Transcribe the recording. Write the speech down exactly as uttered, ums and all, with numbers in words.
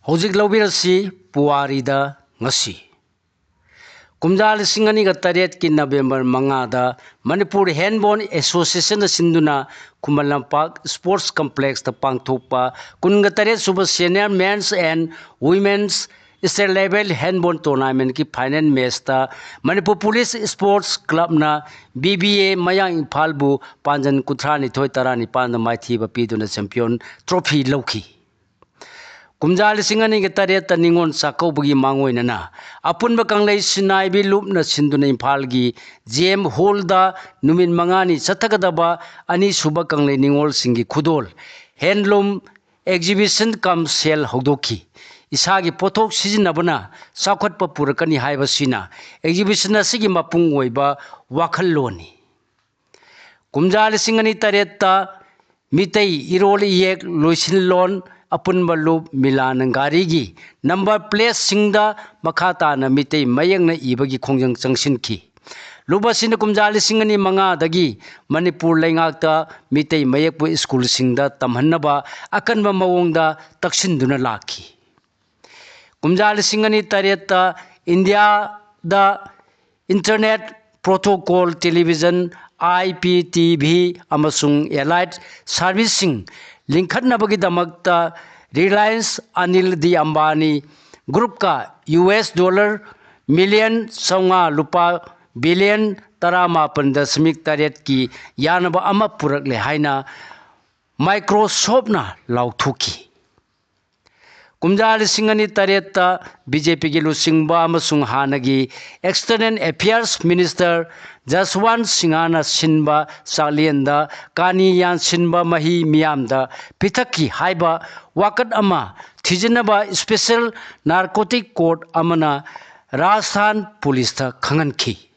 ꯍꯧꯖꯤꯛ ꯂꯧꯕꯤꯔꯁꯤ ꯄꯨꯋꯥꯔꯤꯗ ꯉꯁꯤ꯫ ꯀꯨꯝꯖꯥ ꯂꯤꯁꯤꯡ ꯑꯅꯤꯒ ꯇꯔꯦꯠꯀꯤ ꯅꯕꯦꯝꯕꯔ ꯃꯉꯥꯗ ꯃꯅꯤꯄꯨꯔ ꯍꯦꯟꯕꯣꯟ ꯑꯦꯁꯣꯁꯤꯌꯦꯁꯟꯅ ꯁꯤꯟꯗꯨꯅ ꯈꯨꯃꯟ ꯂꯝꯄꯥꯛ ꯁ꯭ꯄꯣꯔꯠꯁ ꯀꯝꯄ꯭ꯂꯦꯛꯁꯇ ꯄꯥꯡꯊꯣꯛꯄ ꯀꯨꯟꯒ ꯇꯔꯦꯠ ꯁꯨꯕ senior men's and women's state level ꯍꯦꯟꯕꯣꯟ ꯇꯣꯔꯅꯥꯃꯦꯟꯠꯀꯤ ꯐꯥꯏꯅꯦꯜ ꯃꯦꯆꯇ ꯃꯅꯤꯄꯨꯔ ꯄꯨꯂꯤꯁ ꯁ꯭ꯄꯣꯔꯠꯁ ꯀ꯭ꯂꯕꯅ ꯕꯤ ꯕꯤ ꯑꯦ ꯃꯌꯥꯡ ꯏꯝꯐꯥꯜꯕꯨ ꯄꯥꯟꯖꯟ ꯀꯨꯟꯊ꯭ꯔꯥꯅꯤꯊꯣꯏ ꯇꯔꯥꯅꯤꯄꯥꯟꯗ ꯃꯥꯏꯊꯤꯕ ꯄꯤꯗꯨꯅ ꯆꯦꯝꯄꯤꯌꯟ ꯇ꯭ꯔꯣꯐꯤ ꯂꯧꯈꯤ꯫ ꯀꯨꯝꯖꯥ ꯂꯤꯁꯤꯡ ꯑꯅꯤꯒ ꯇꯔꯦꯠꯇ ꯅꯤꯉꯣꯜ ꯆꯥꯛꯀꯧꯕꯒꯤ ꯃꯥꯡꯑꯣꯏꯅꯅ ꯑꯄꯨꯟꯕ ꯀꯪꯂꯩ ꯁꯤꯟꯅꯥꯏꯕꯤ ꯂꯨꯞꯅ ꯁꯤꯟꯗꯨꯅ ꯏꯝꯐꯥꯜꯒꯤ ꯖꯤ ꯑꯦꯝ ꯍꯣꯜꯗ ꯅꯨꯃꯤꯠ ꯃꯉꯥꯅꯤ ꯆꯠꯊꯒꯗꯕ ꯑꯅꯤꯁꯨꯕ ꯀꯪꯂꯩ ꯅꯤꯉꯣꯜꯁꯤꯡꯒꯤ ꯈꯨꯗꯣꯜ ꯍꯦꯟꯂꯨꯝ ꯑꯦꯛꯖꯤꯕꯤꯁꯟ ꯀꯝ ꯁꯦꯜ ꯍꯧꯗꯣꯛꯈꯤ꯫ ꯏꯁꯥꯒꯤ ꯄꯣꯠꯊꯣꯛ ꯁꯤꯖꯤꯟꯅꯕꯅ ꯆꯥꯎꯈꯠꯄ ꯄꯨꯔꯛꯀꯅꯤ ꯍꯥꯏꯕꯁꯤꯅ ꯑꯦꯛꯖꯤꯕꯤꯁꯟ ꯑꯁꯤꯒꯤ ꯃꯄꯨꯡ ꯑꯣꯏꯕ ꯋꯥꯈꯜꯂꯣꯟꯅꯤ꯫ ꯀꯨꯝꯖꯥ ꯂꯤꯁꯤꯡ ꯑꯅꯤ ꯇꯔꯦꯠꯇ ꯃꯤꯇꯩ ꯏꯔꯣꯜ ꯏꯌꯦꯛ ꯂꯣꯏꯁꯤꯟꯂꯣꯟ ꯑꯄꯨꯟꯕ ꯂꯨꯞ ꯃꯤꯂꯥꯟ ꯒꯥꯔꯤꯒꯤ ꯅꯝꯕꯔ ꯄ꯭ꯂꯦꯠꯁꯤꯡꯗ ꯃꯈꯥ ꯇꯥꯅ ꯃꯤꯇꯩ ꯃꯌꯦꯛꯅ ꯏꯕꯒꯤ ꯈꯣꯡꯖꯪ ꯆꯪꯁꯤꯟꯈꯤ꯫ ꯂꯨꯞ ꯑꯁꯤꯅ ꯀꯨꯝꯖꯥ ꯂꯤꯁꯤꯡ ꯑꯅꯤ ꯃꯉꯥꯗꯒꯤ ꯃꯅꯤꯄꯨꯔ ꯂꯩꯉꯥꯛꯇ ꯃꯤꯇꯩ ꯃꯌꯦꯛꯄꯨ ꯁ꯭ꯀꯨꯜꯁꯤꯡꯗ ꯇꯝꯍꯟꯅꯕ ꯑꯀꯟꯕ ꯃꯑꯣꯡꯗ ꯇꯛꯁꯤꯟꯗꯨꯅ ꯂꯥꯛꯈꯤ꯫ ꯀꯨꯝꯖꯥ ꯂꯤꯁꯤꯡ ꯑꯅꯤ ꯇꯔꯦꯠꯇ ꯏꯟꯗꯤꯌꯥꯗ internet protocol, television, I P T V ꯑꯃꯁꯨꯡ ꯑꯦꯂꯥꯏꯠ ꯁꯥꯔꯚꯤꯁꯁꯤꯡ ꯂꯤꯡꯈꯠꯅꯕꯒꯤꯗꯃꯛꯇ ꯔꯤꯂꯥꯌꯟꯁ ꯑꯅꯤꯜ ꯗꯤ ꯑꯝꯕꯥꯅꯤ ꯒ꯭ꯔꯨꯞꯀ ꯌꯨ ꯑꯦꯁ ꯗꯣꯂꯔ ꯃꯤꯂꯤꯌꯟ ꯆꯥꯝꯃꯉꯥ, ꯂꯨꯄꯥ ꯕꯤꯂꯤꯌꯟ ꯇꯔꯥꯃꯥꯄꯟ ꯗꯁꯃꯤꯛ ꯇꯔꯦꯠꯀꯤ ꯌꯥꯅꯕ ꯑꯃ ꯄꯨꯔꯛꯂꯦ ꯍꯥꯏꯅ ꯃꯥꯏꯀ꯭ꯔꯣꯁꯣꯞꯅ ꯂꯥꯎꯊꯣꯛꯈꯤ꯫ ꯀꯨꯝꯖꯥ ꯂꯤꯁꯤꯡ ꯑꯅꯤ ꯇꯔꯦꯠꯇ ꯕꯤ ꯖꯦ ꯄꯤꯒꯤ ꯂꯨꯆꯤꯡꯕ ꯑꯃꯁꯨꯡ ꯍꯥꯟꯅꯒꯤ ꯑꯦꯛꯁꯇꯔꯅꯦꯜ ꯑꯦꯐꯤꯌꯔꯁ ꯃꯤꯅꯤꯁꯇꯔ ꯖꯁꯋꯥꯟ ꯁꯤꯡꯍꯅ ꯁꯤꯟꯕ ꯆꯥꯛꯂꯦꯟꯗ ꯀꯥꯅꯤ ꯌꯥꯟꯁꯤꯟꯕ ꯃꯍꯤ ꯃꯤꯌꯥꯝꯗ ꯄꯤꯊꯛꯈꯤ ꯍꯥꯏꯕ ꯋꯥꯀꯠ ꯑꯃ ꯊꯤꯖꯤꯟꯅꯕ ꯁ꯭ꯄꯦꯁꯦꯜ ꯅꯥꯔꯀꯣꯇꯤꯛ ꯀꯣꯔꯠ ꯑꯃꯅ ꯔꯥꯖꯁꯊꯥꯟ ꯄꯨꯂꯤꯁꯇ ꯈꯪꯍꯟꯈꯤ꯫